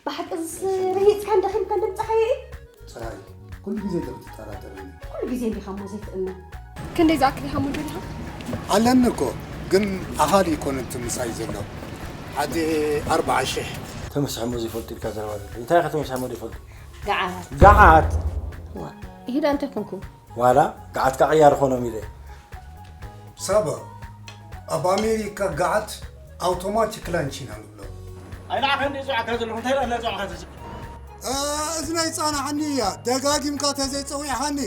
ብሓቂ እዚስ ረሂጽካን ደኺምካን ድምጽኻ የርኢ? ጽራይ፣ ኩሉ ግዜ ዶ ክትጠራጠርኒ? ኩሉ ግዜ እንዲኻ እሞ ዘይትእመን። ክንደይ ዝኣክል ኢኻ እሞ ደሊኻ? ኣለኒ እኮ፣ ግን ኣኻሊ ኣይኮነን እቲ ምሳይ ዘሎ። ሓደ ኣርብዓ ሽሕ። ተመሲሖሞ ዘይፈልጡ ኢልካ ዘረባ ኣሎ። እንታይ ኢኻ ተመሲሖሞ ዘይፈልጡ? ገዓት። ገዓት? ዋ፣ ይሄዳ እንታይ ኮንኩ? ዋላ ገዓትካ ቅያር ኾኖም ኢለ። ሳባ፣ ኣብ ኣሜሪካ ገዓት ኣውቶማቲክ ላንች ኢና ንብሎ። ኣይ ንዓኻ እንደ ዝዋዕካ ዘለኹ እንታይ ኢላ እናጸዋዕካ ትስቕ? እ፣ እዝነይ ጻናሓኒ እያ። ደጋጊምካ ተዘይጸዊዕኻኒ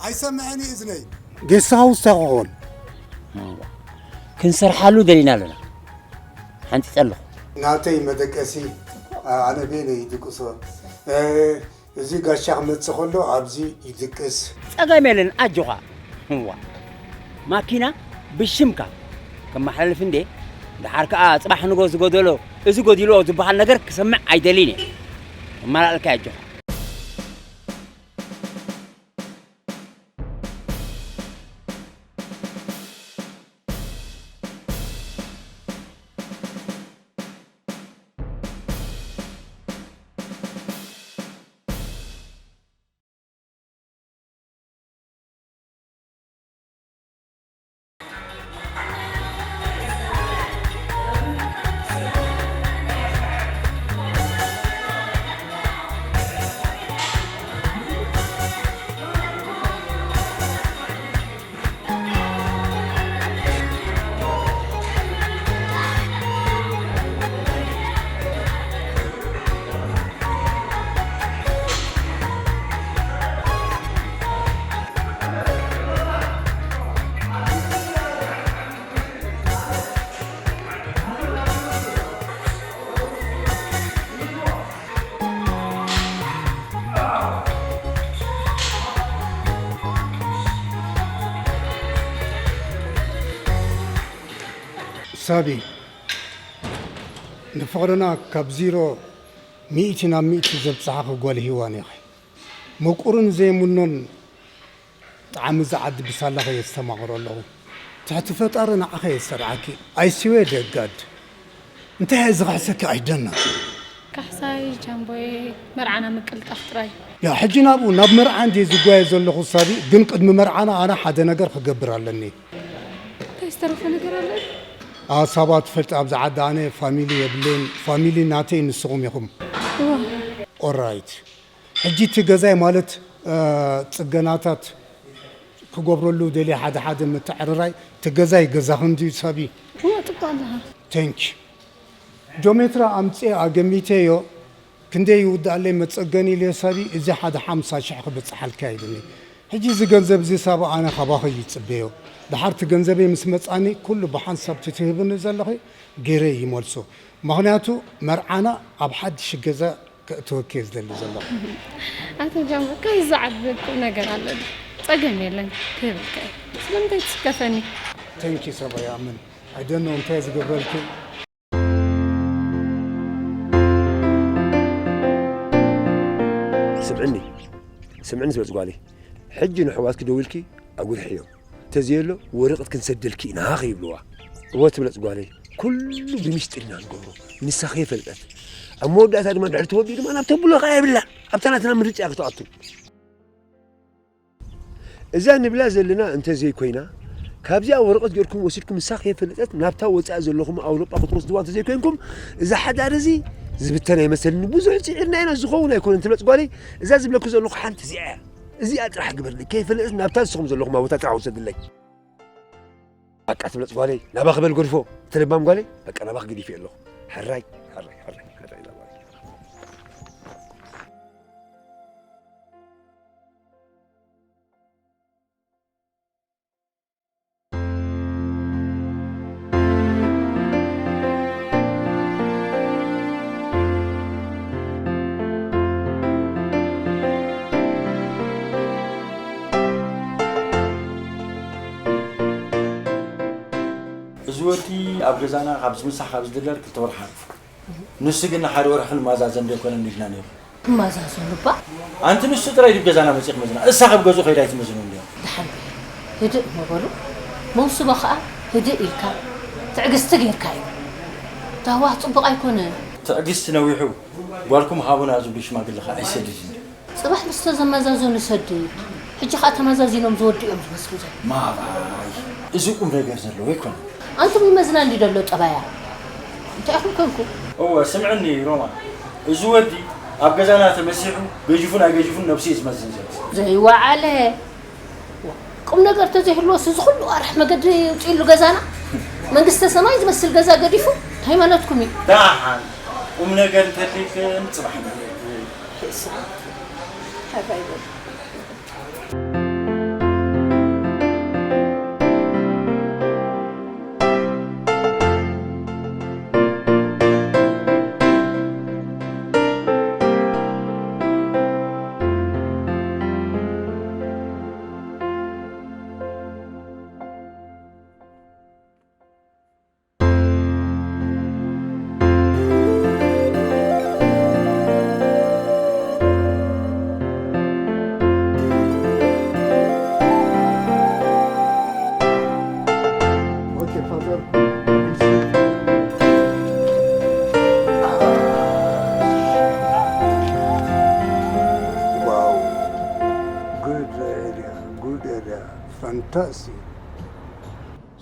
ኣይሰምዐን እዩ እዝነይ። ጌስት ሃውስ እንታይ ክኾን? ክንሰርሓሉ ደሊና ኣለና። ሓንጺጸ ኣለኹ። ናተይ መደቀሲ፣ እ፣ ኣነ ቤነ ይድቅሶ። እ፣ እዚ ጋሻ ክመጽእ ከሎ ኣብዚ ይድቅስ። ጸገም የለን ኣጆኻ። እዋ። ማኪና ብሽምካ ከመሓላልፍ እንዴ፣ ደሓር ከኣ ጽባሕ ንጎ ዝጎደሎ፣ እዚ ጎዲልዎ ዝበሃል ነገር ክሰምዕ ኣይደልን እየ። ከመላልካ ኣጆኻ። ሳቢ፣ ንፍቕርና ካብ ዚሮ ሚእቲ ናብ ሚእቲ ዘብጽሓኺ ጓል ሂዋን ኢኺ። ምቁርን ዘይምኖን ጣዕሚ እዛ ዓዲ ብሳላኺ እየ ዝተማቕሮ ኣለኹ። ትሕቲ ፈጣሪ ንዓኺ እየ ዝሰርዓኪ። I swear to God። እንታይ እየ ዝኽሕሰኪ? I don't know። ካሕሳይ ጃምቦይ፣ መርዓና ምቅልጣፍ ጥራይ። ያ፣ ሕጂ ናብኡ፣ ናብ መርዓ እንድየ ዝጓየ ዘለኹ ሳቢ፣ ግን ቅድሚ መርዓና ኣነ ሓደ ነገር ክገብር ኣለኒ። እንታይ ዝተረፈ ነገር ኣሎ? ኣ፣ ሳባ ትፈልጢ፣ ኣብዚ ዓዲ ኣነ ፋሚሊ የብለይን። ፋሚሊ ናተይ ንስኹም ኢኹም። እዋ። ኦራይት። ሕጂ እቲ ገዛይ ማለት፣ እ፣ ጽገናታት ክገብረሉ ደልየ ሓደ ሓደ ምትዕርራይ፣ እቲ ገዛይ ገዛኺ እንድዩ ሳቢ። እዋ፣ ጽቡቕ ኣለኻ። ቴንክ ዩ። ጆሜትራ ኣምጽኤ ኣገሚተዮ፣ ክንደይ ይውድኣለይ መጸገኒ ኢለዮ ሳቢ፣ እዚ ሓደ ሓምሳ ሽሕ ክብጽሓልካ ኢሉኒ። ሕጂ እዚ ገንዘብ እዚ ሳባ ኣነ ካባኺ ይጽበዮ። ደሓር እቲ ገንዘበይ ምስ መጻኒ፣ ኩሉ ብሓንሳብ እቲ ትህብኒ ዘለኺ ገይረ ይመልሶ። ምኽንያቱ መርዓና ኣብ ሓድሽ ገዛ ከእትወኪ እየ ዝደሊ ዘለኹ። ኣቶ ጃምቦ፣ ካብዚ ዝዓቢ ቁም ነገር ኣሎ ድዩ? ጸገም የለን፣ ክህበካ እየ። ስለምንታይ ትስከፈኒ? ቴንክ ዩ ሳባ፣ ይኣምን። I don't know እንታይ ዝገብረልኪ። ስምዕኒ፣ ስምዕኒ ዝበጽ ጓለይ፣ ሕጂ ንሕዋትኪ ደዊልኪ ኣጉልሕዮም። ተዘየሎ ወረቐት ክንሰደልኪ ኢና ከይብልዋ። እወ ትብለጽ ጓለይ፣ ኩሉ ብሚስጢር ኢና ንገብሮ፣ ንሳ ከይፈልጠት። ኣብ መወዳእታ ድማ ድሕሪ ተወዲኡ ድማ ናብ ተብሎ ከኣ የብላን። ኣብታ ናትና ምርጫ እያ ክትኣቱ። እዛ ንብላ ዘለና እንተ ዘይኮይና፣ ካብዚኣ ወረቐት ጌርኩም ወሲድኩም ንሳ ከይፈለጠት ናብታ ወጻኢ ዘለኹም ኣውሮጳ ክትወስድዋ እንተ ዘይኮይንኩም፣ እዛ ሓዳር እዚ ዝብተን ኣይመሰልን። ብዙሕ ጽዒርና ኢና፣ ዝኸውን ኣይኮነን ትብለጽ ጓለይ። እዛ ዝብለኪ ዘለኹ ሓንቲ እዚኣ እያ። እዚኣ ጥራሕ ግበርለይ፣ ከይፈለጠት ናብታ ንስኹም ዘለኹም ቦታ ጥራሕ ውሰድለይ። በቃ ትብለጽ ጓለይ፣ ናባኺ በል ገድፎ፣ ተለባም ጓለይ፣ በቃ ናባኺ ገዲፈ ኣለኹ። ሕራይ፣ ሕራይ፣ ሕራይ፣ ሕራይ፣ እዛ ጓለይ። እዚ ወዲ ኣብ ገዛና ካብ ዝምሳሕ ካብ ዝድለር ክልተ ወርሒ ሓሊፉ። ንሱ ግን ንሓደ ወርሒ ክንመዛዘን ዶ ኣይኮነን ኢልና ነይሩ። ክመዛዘኑ እባ? ኣንቲ ንሱ ጥራይ ድዩ ገዛና መጺኡ ክመዝና? እሳ ካብ ገዝኡ ከይዳ ኣይትመዝኖ እንድያ። ደሓን በል። ህድእ እሞ በሉ። መውስቦ ከኣ ህድእ ኢልካ ትዕግስቲ ጌርካ እዩ። ታህዋህ ጽቡቕ ኣይኮነን። ትዕግስቲ ነዊሑ። ጓልኩም ሃቡና ዝብሉ ሽማግለ ኸዓ ኣይሰድድን። ጽባሕ ምስ ተዘመዛዘኑ ሰድድ። ሕጂ ኸዓ ተመዛዚኖም ዝወዱ እዮም ዝመስሉ ዘለዉ። ማባይ፣ እዚ ቁም ነገር ዘለዎ ኣይኮነን። ኣንቱም ይመዝና እንዲ ደሎ ጠባያ። እንታይ ኢኹም ኮንኩም? እወ፣ ስምዕኒ ሮማ። እዚ ወዲ ኣብ ገዛና ተመሲሑ ገጅፉን ኣይገጅፉን ነብሱ እዩ ዝመዝን ዘሎ። ዘይወዓለ። ቁም ነገር ተዘይህልዎስ እዚ ኩሉ ኣርሕ መገዲ ይውፅእሉ ገዛና? መንግስተ ሰማይ ዝመስል ገዛ ገዲፉ ሃይማኖትኩም እዩ። ደሓን ቁም ነገር እንተልይክን ፅባሕ ንርኢ። ሕሳብ። ሓባይ በሉ። Okay, Father, please. Wow. Good area, good area. Fantastic.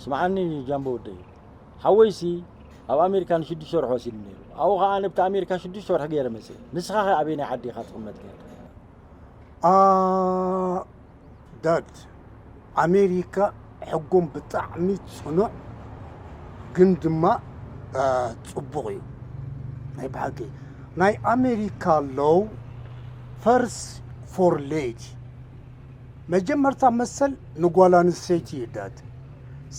ስምዓኒ ጃምቦ ወደይ፣ ሓወይሲ ኣብ ኣሜሪካ ንሽዱሽተ ወርሒ ወሲዱ ነይሩ። ኣብኡ ኸዓ ኣነ ብቲ ኣሜሪካ ሽዱሽተ ወርሒ ገይረ መፅእ። ንስኻ ኸ ኣበየናይ ዓዲ ኢኻ ትቕመጥ ነይርካ? ኣ፣ ዳድ፣ ኣሜሪካ ሕጎም ብጣዕሚ ፅኑዕ፣ ግን ድማ፣ ኣ፣ ፅቡቕ እዩ። ናይ ብሓቂ ናይ ኣሜሪካ ሎው ፈርስ ፎር ሌዲ፣ መጀመርታ መሰል ንጓል ኣንስተይቲ እዩ ዳድ፣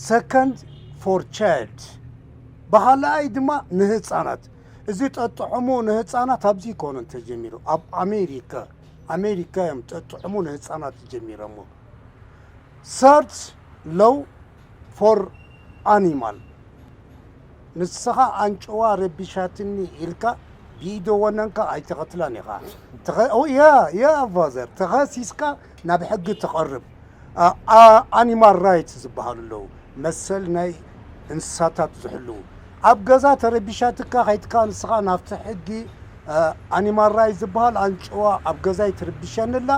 ሰከንድ ፎር ቻይልድ፣ ብኻልኣይ ድማ ንህፃናት። እዚ ጠጥዕሙ ንህፃናት ኣብዚ ይኮነን ተጀሚሩ፣ ኣብ ኣሜሪካ፣ ኣሜሪካ እዮም ጠጥዕሙ ንህፃናት ጀሚሮሞ። ሰርድ ሎው ፎር ኣኒማል። ንስኻ ኣንጭዋ ረቢሻትኒ ኢልካ ብኢዶ ወነንካ ኣይትቐትላን ኢኻ። ተኸ-፣ ኦ፣ ያ፣ ያ ፋዘር፣ ተኸሲስካ ናብ ሕጊ ትቐርብ። ኣ-፣ ኣ-፣ ኣኒማል ራይትስ ዝበሃሉ ኣለዉ፣ መሰል ናይ እንስሳታት ዝሕልዉ። ኣብ ገዛ ተረቢሻትካ ከይትካ ንስኻ ናብቲ ሕጊ፣ ኣ-፣ ኣኒማል ራይትስ ዝበሃል ኣንጭዋ ኣብ ገዛይ ትርብሸኒ ኣላ፣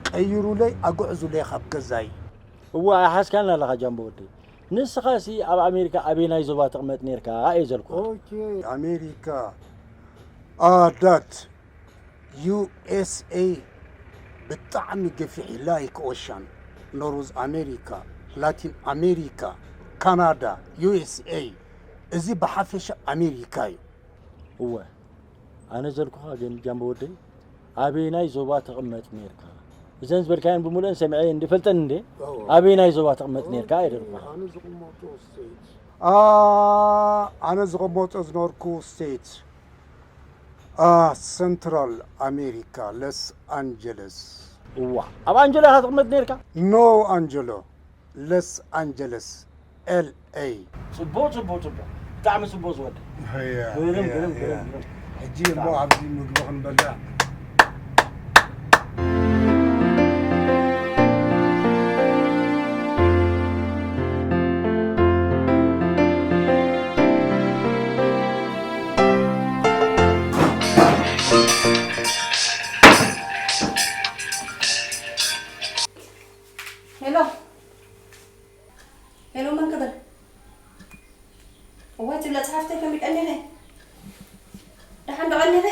ቀይሩለይ፣ ኣግዕዙለይ ካብ ገዛይ። እወ፣ ኣይሓዝካን ኣለኻ ጃምቦ ወደይ። ንስኻሲ ኣብ ኣሜሪካ ኣበየናይ ዞባ ትቕመጥ ነይርካ እየ ዘልኩኻ። ኦኬ፣ ኣሜሪካ፣ ኣ፣ ዳድ፣ ዩ ኤስ ኤ ብጣዕሚ ገፊሕ፣ ላይክ ኦሻን፣ ኖርዝ ኣሜሪካ፣ ላቲን ኣሜሪካ፣ ካናዳ፣ ዩ ኤስ ኤ፣ እዚ ብሓፈሻ ኣሜሪካ እዩ። እወ፣ ኣነ ዘልኩኻ ግን ጃምቦ ወደይ፣ ኣበየናይ ዞባ ትቕመጥ ነይርካ? እዘን ዝበልካየን ብምሉእን ሰሚዐ እንዲ ፈልጠን እንዴ? እወ። ኣበየናይ ዞባ ትቕመጥ ነይርካ እየ ዘልኩኻ። ኣነ ዝቕመጦ ስቴት። ኣ፣ ኣነ ዝቕመጦ ዝነበርኩ ስቴት፣ ኣ፣ ሰንትራል ኣሜሪካ፣ ሎስ ኣንጀለስ። እዋ፣ ኣብ ኣንጀሎ ኢኻ ትቕመጥ ነይርካ? ኖ ኣንጀሎ፣ ሎስ ኣንጀለስ፣ ኤል ኤ። ጽቡቕ፣ ጽቡቕ፣ ጽቡቕ። ብጣዕሚ ጽቡቕ ዝወደ። እያ፣ ግርም፣ እያ፣ ግርም፣ እያ። ግርም፣ ግርም። ሕጂ እሞ ኣብዚ ምግቢ ክንበልዕ። ሄሎ። ሄሎ፣ መን ክብል? እዋይ፣ ትብለ ጸሓፍተይ ከመይ ቀኒኺ? ደሓን ዶ ቀኒኺ?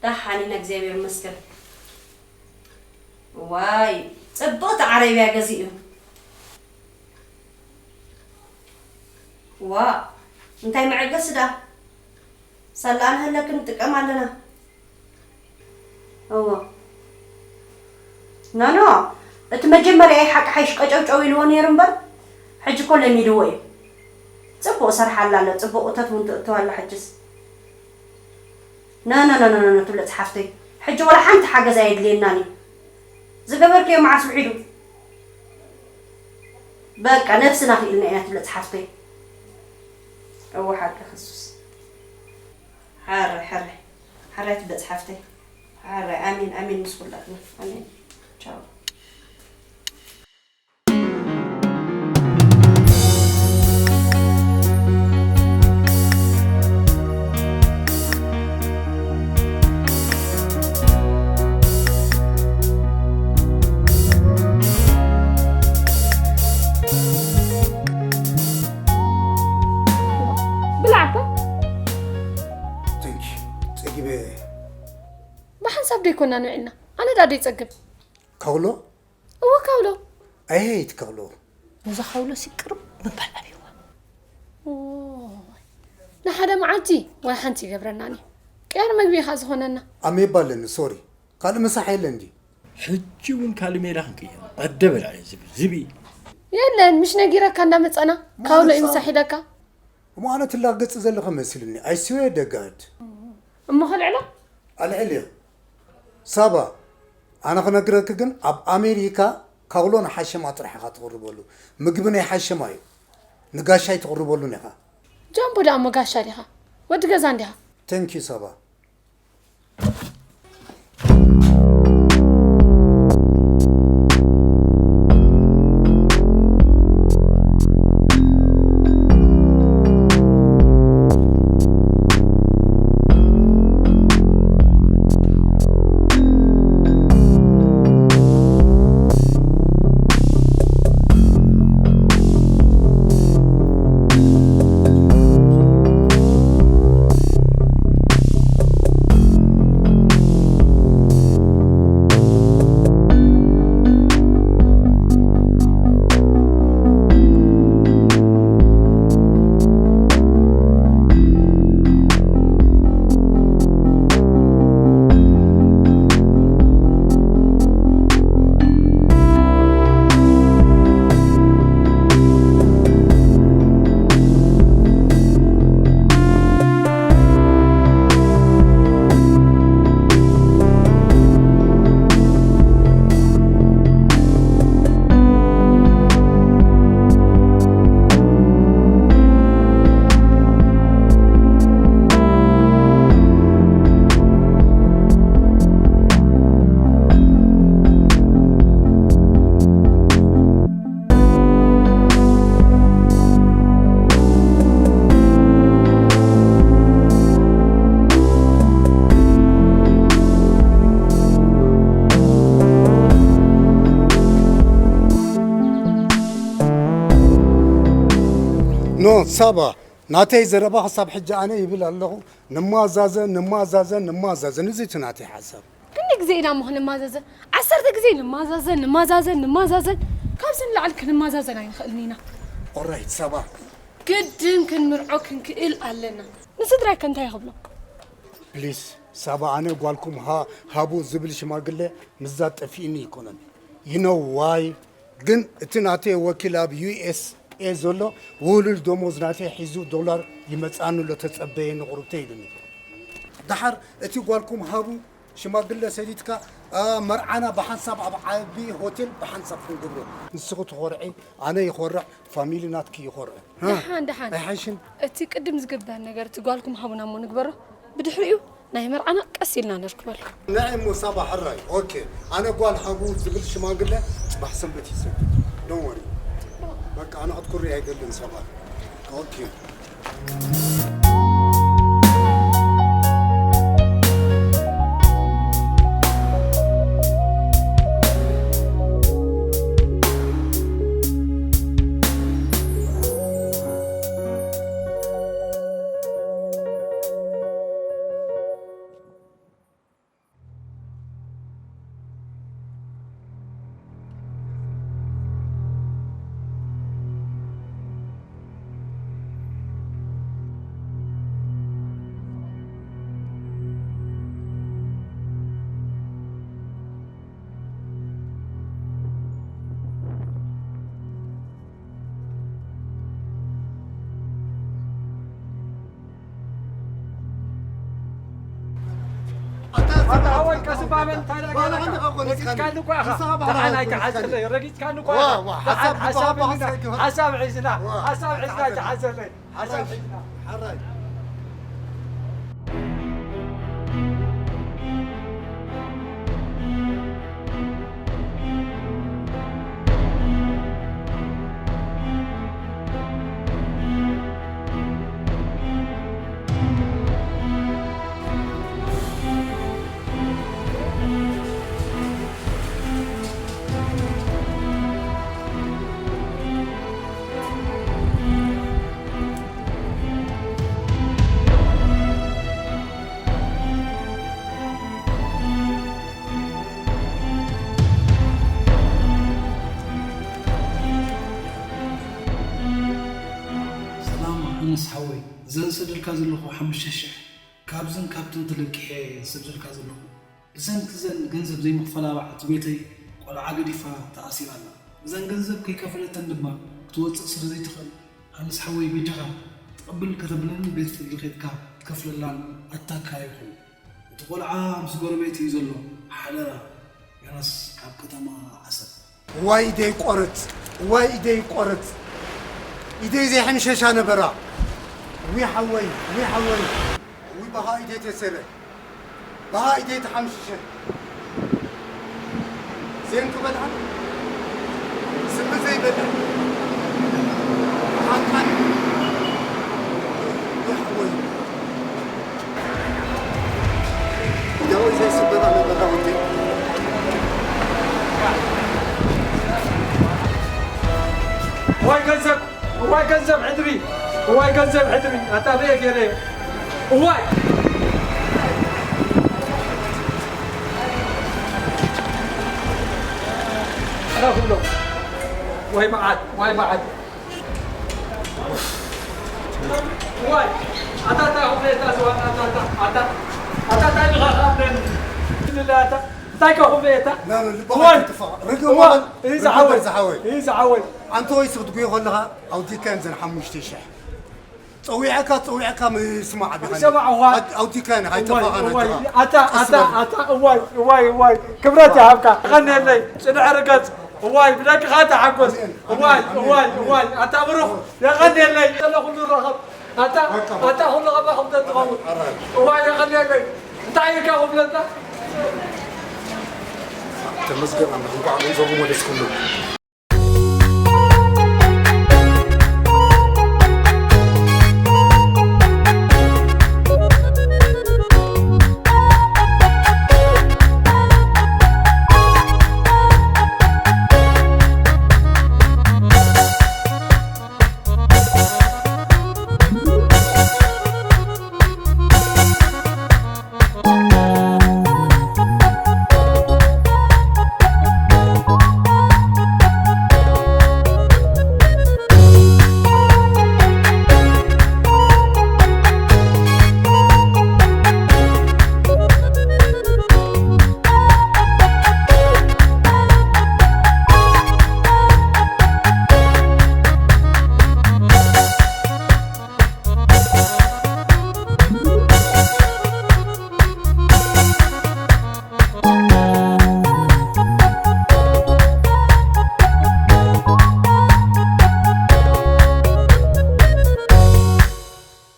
ደሓን ኢና፣ እግዚኣብሔር ይመስገን። ዋይ፣ ጽብቕቲ ዓረብያ ገዚኡ። ዋ፣ እንታይ መዐገሲ ደኣ? ሳላ ንህለክ ንጥቀም ኣለና። እዎ። ኖ፣ ኖ፣ እቲ መጀመርያ ሓቂ ሓይሽ ቀጨውጨው ኢልዎ ነይሩ እምበር፣ ሕጂ እኮ ለሚድዎ እዩ። ጽቡቕ ሰርሓላ ኣሎ፣ ጽቡቕ እቶት እውን ትእትው ኣላ ሕጅስ። ኖ፣ ኖ፣ ኖ፣ ኖ፣ ኖ፣ ትብለ ጸሓፍተይ። ሕጂ ወላ ሓንቲ ሓገዝ ኣየድልየናን እዩ። ዝገበርክዮ መዓስ ውሒዱ? በቃ ነብስና ክኢልና ኢና ትብለ ጸሓፍተይ። እዎ ሓቂ ከሱስ። ሓራይ፣ ሓራይ፣ ሓራይ ትብለ ጸሓፍተይ። ሓራይ፣ ኣሜን፣ ኣሜን ምስ ኩላትና። ኣሜን። ቻው። ብሓንሳብ ዶ ኣይኮናን ውዒልና? ኣነ ደኣ ዶ ይጸግብ? ከውሎ? እወ ከውሎ። ኣይ ሄይት ከውሎ። ነዛ ከውሎ ሲ ቅርብ ምባል ኣብይዋ። ኦይ፣ ንሓደ መዓልቲ ወይ ሓንቲ ይገብረናን እዩ። ቅያር መግቢ ኢኻ ዝኾነና። ኣሜባ ኣለኒ፣ ሶሪ። ካልእ ምሳሕ የለን ድዩ? ሕጂ እውን ካልእ ሜላ ክንቅይር። ኣደ በላዒ ዝብል ዝብኢ። የለን፣ ምሽ ነጊረካ እንዳመጸና። ማለት ካውሎ እዩ ሳ- ምሳሕ ኢለካ። እሞ ኣነ ትላገጺ ዘለኺ መሲሉኒ። I swear to God። እሞ ከልዕሎ? ኣልዕልዮ። ሳባ፣ ኣነ ክነግረኪ ግን ኣብ ኣሜሪካ ካውሎ ንሓሸማ ጥራሕ ኢኻ ትቕርበሉ። ምግቢ ናይ ሓሸማ እዩ። ንጋሻ ኣይትቕርበሉን ኢኻ። ጃምቦ ደኣ እሞ ጋሻ ዲኻ? ወዲ ገዛ እንዲኻ? Thank you ሳባ። ኖ ሳባ፣ ናተይ ዘረባ ክሳብ ሕጂ ኣነ ይብል ኣለኹ። ንማዛዘን፣ ንማዛዘን፣ ንማዛዘን። እዚ እቲ ናተይ ሓሳብ። ክንደይ ግዜ ኢና እሞ ክንማዛዘን? ዓሰርተ ግዜ ንማዛዘን፣ ንማዛዘን፣ ንማዛዘን። ካብዚ ንላዕሊ ክንማዛዘን ኣይንኽእልን ኢና። ኦራይት፣ ሳባ። ግድን ክንምርዖ ክንክእል ኣለና። ንስድራይ ከ እንታይ ክብሎ? ፕሊስ፣ ሳባ፣ ኣነ ጓልኩም ሃ-፣ ሃቡ ዝብል ሽማግለ ምዛ ጠፊእኒ ኣይኮነን። You know why? ግን እቲ ናተይ ወኪል ኣብ ዩ ኤስ ኤ ዘሎ ውህሉል ደሞዝ ናተይ ሒዙ ዶላር ይመጽኣኒ ኣሎ፣ ተጸበየኒ ቁሩብተይ ኢሉኒ። ደሓር እቲ ጓልኩም ሃቡ ሽማግለ ሰዲድካ፣ ኣ፣ መርዓና ብሓንሳብ ኣብ ዓቢ ሆቴል ብሓንሳብ ክንገብሮ። ንስኺ ትኾርዒ፣ ኣነ ይኾርዕ፣ ፋሚሊ ናትኪ ይኾርዕ። ሃ? ደሓን፣ ደሓን። ኣይሓይሽን? እቲ ቅድም ዝግበር ነገር፣ እቲ ጓልኩም ሃቡና እሞ ንግበሮ። ብድሕሪኡ ናይ መርዓና ቀስ ኢልና ነርክበሉ። ንዒ እሞ ሳባ ሕራይ። ኦኬ። ኣነ ጓል ሃቡ ዝብል ሽማግለ ጽባሕ ሰንበት ይሰግድ። Don't worry። በቃ ኣነ ክትኩሪ ኣይደልን ሳባ። ኦኬ። ኣታ ሓወይ ቀስ ባበል እንታይ ደኣ ገይረካ? ረጊጽካኒ እኮ ኢኻ። ንስኻ ባህላ ደሓን ኣይትሓዘለይ። ረጊጽካኒ እኮ ዋ፣ ኢኻ። ዋ፣ ሓሳብ ደሓን ሓሳብ እኮ ሒዝና፣ ሓሳብ ሒዝና፣ ዋ፣ ሓሳብ ሒዝና ኣይትሓዘለይ። ሓሳብ ሒዝና። ሓራይ። ዘለኹ ሓሙሽተ ሽሕ ካብዝን ካብትን ተለቂሐ እየ ዝሰደልካ ዘለኹ። ብሰንኪ እዘን ገንዘብ ዘይምኽፈላ በዓልቲ ቤተይ ቆልዓ ገዲፋ ተኣሲራ ኣላ። እዘን ገንዘብ ከይከፈለተን ድማ ክትወፅእ ስለ ዘይትኽእል፣ ሃንስ ሓወይ በጃኻ ትቕብል ከተብለኒ ቤት ፍርዲ ኬድካ ትከፍለላን ኣታካ ይኹን። እቲ ቆልዓ ምስ ጎረቤት እዩ ዘሎ፣ ሓደራ ዮናስ ካብ ከተማ ዓሰብ። እዋይ ኢደይ ቆርጽ፣ እዋይ ኢደይ ቆርጽ፣ ኢደይ ዘይሕምሸሻ ነበራ። ዊ ሓወይ፣ ዊ ሓወይ፣ ዊ በኻ ኢደይ ተሰረ፣ በኻ ኢደይ ተሓምሽሸ። ዜን ክበልዓ ስሚ ዘይበልዕ ሓንካን ዊ ሓወይ። እዋይ ገንዘብ፣ እዋይ ገንዘብ ሕድሪ፣ እዋይ ገንዘብ ሕድሪ፣ ኣታ በየ ገይረ፣ እዋይ። ኣላ ኩሎ፣ ዋይ መዓት፣ ዋይ መዓት። ዋይ፣ ኣታ፣ ኣታ፣ ኣታ፣ ኣታ፣ ኣታ፣ ኣታ፣ ኣታ፣ እንታይ ኢኻ ከኣ ብለኒ? ኣታ፣ እንታይ ከ ኹም እየ፣ ኣታ? ና፣ ና፣ ልብኻ ዋይ። ኣይትጥፋእ። ርግእ እዋ፣ በል። እዚ ርግእ ዝሓወይ፣ በል ዝሓወይ። እዚ ዝሓወይ። ኣንተ ወይ ስኽትጉዮ ከለኻ ኣውዲካየን ዘን ሓሙሽተ ሽሕ። ጸዊዐካ፣ ጸዊዐካ ምስማዕ ቢኻ። ይሰማዕ እዋ። ኣድ-፣ ኣውዲካየን እዋይ፣ ኣይተፋኻን እዋይ። ኣትኻ። ኣታ፣ ኣታ፣ ኣስበል። ኣታ፣ እዋይ፣ እዋይ፣ እዋይ። ክብረት ይሃብካ። የቐንየለይ። ጽንዕ ርገጽ። እዋይ፣ ብደቅኻ ተሓጎስ። ኣሜን፣ እዋይ፣ ኣሜን፣ እዋይ፣ ኣሜን። እዋይ። ኣታ ብሩኽ። የቐንየለይ። ዘሎ ኩሉ ረኸብ። ኣታ፣ ኣታ። ኣታ ኩሉ ኸባ ኹም ተትኸውን። ኣራይ። እዋይ፣ የቐንየለይ። እንታይ ኢልካ ኹም ለታ? ተመስገን ኣምላኽ፣ እንኳዕ ገንዘቡ መለስኩሉ።